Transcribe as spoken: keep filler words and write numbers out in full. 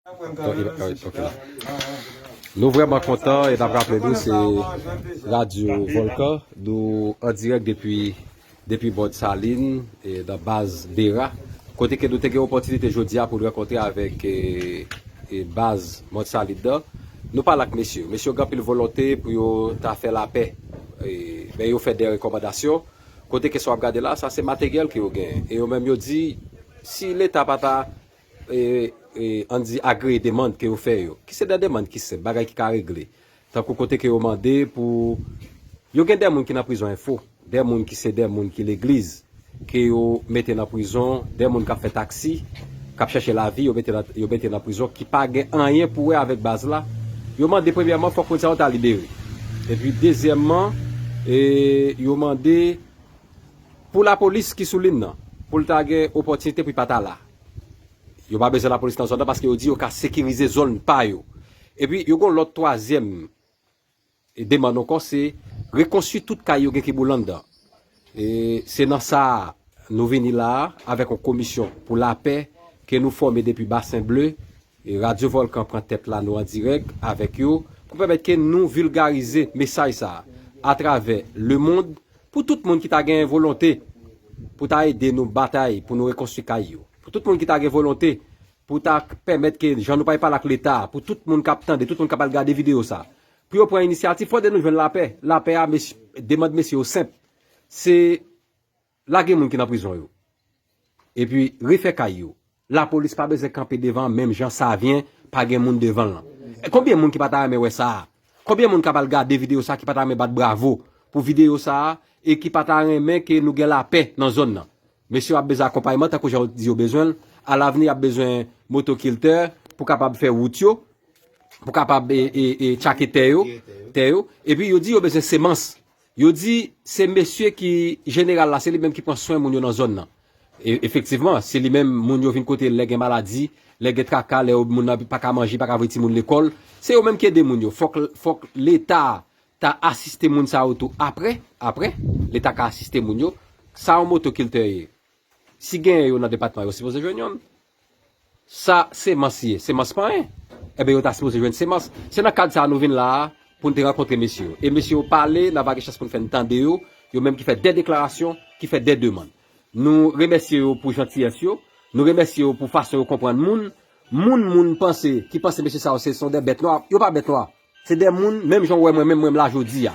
Ok, ok, ok. Nou vrèman kontan e n ap raple nou se Radyo Volkan. Nou an dirèk depi, depi Bòd Salin, e nan baz Bera. Kote ke nou te gen opòtinite jodi a pou n rankontre avèk e, e baz Mòd Salin nan. Nou pale ak mesye yo. Mesye yo gen anpil volonte pou yo ta fè lapè. E, men yo fè de rekòmandasyon. Kote ke sa w ap gade la, sa se materyèl ke yo genyen. E yo menm yo di, si Leta pa ta e, e, ann di agreye demann ke yo fè yo, ki se de demann ki senp, bagay ki ka regle. Tankou kote ke yo mande pou, yo gen de moun ki nan prizon enfo, de moun ki se de moun ki legliz, ke yo mete nan prizon, de moun k ap fè taksi, k ap chèche lavi, yo mete nan, yo mete nan prizon, ki pa gen anyen pou wè avèk baz la. Yo mande premyèman fòk moun sa yo ta libere. Epi dezyèmman, e, yo mande pou lapolis ki sou liy nan, pou l ta gen opòtinite pou l pa ta la. Yo pa bezwen lapolis nan zòn nan paske yo di yo ka sekirize zòn pa yo. Epi yo gen yon lòt twazyèm demann ankò, se rekonstwi tout kay yo gen kibou anndan. E se nan sa a, nou vini la a avèk yon komisyon pou lapè ke nou fòme depi Basen Ble. E Radyo Volkan pran tèt la, nou an dirèk avèk yo pou pèmèt ke nou vilgarize mesaj sa a atravè lemonn pou tout moun ki ta gen volonte pou ta ede nou batay pou nou rekonstwi kay yo. Pou tout moun ki ta gen volonte pou ta pèmèt ke jan nou pral pale ak Leta, pou tout moun k ap tande, tout moun k ap al gade videyo sa, pou yo pran inisyativ, fò de nou jwenn lapè. Lapè a, mes-, demann mesye yo senp. Se lage moun ki nan prizon yo. Epi refè kay yo. Lapolis pa bezwen kanpe devan menm jan Savyen pa gen moun devan l lan. E konbyen moun ki pa ta renmen wè sa a? Konbyen moun k ap al gade videyo sa a ki pa ta renmen bat bravo pou videyo sa a e ki pa ta renmen ke nou gen lapè nan zòn nan? Mesye yo ap bezwen akonpayman tankou jan yo di yo bezwen l. Alavni, y ap bezwen motokiltè pou kapab fè wout yo, pou kapab e, e, e, tchake tè yo, tè yo. Epi yo di yo bezwen semans. Yo di se mesye ki jeneral la, se li menm ki pran swen moun yo nan zòn nan. E, efektivman, se li menm moun yo vin kote l lè gen maladi, lè gen traka, lè yo, moun nan pa ka manje, pa ka voye timoun lekòl. Se yo menm ki ede moun yo. Fòk, fòk Leta ta asiste moun sa yo tou apre, apre, Leta ka asiste moun yo. Sa yon motokiltè ye. Si genyen yo nan depatman, yo sipoze jwenn youn. Sa semans ye, semans pa anyen. Enben, yo ta sipoze jwenn semans. Se nan kad sa a nou vin la a pou n te rankontre mesye yo. E mesye yo pale, n a va gen chans pou n fè n tande yo, yo menm ki fè de deklarasyon, ki fè de demann. Nou remèsye yo pou jantiyès yo, nou remèsye yo pou fason yo konprann moun. Moun, moun panse, ki panse mesye sa yo se, se de bèt nwa, yo pa bèt nwa. Se de moun, menm jan w wè mwen, menm mwen m la jodi a.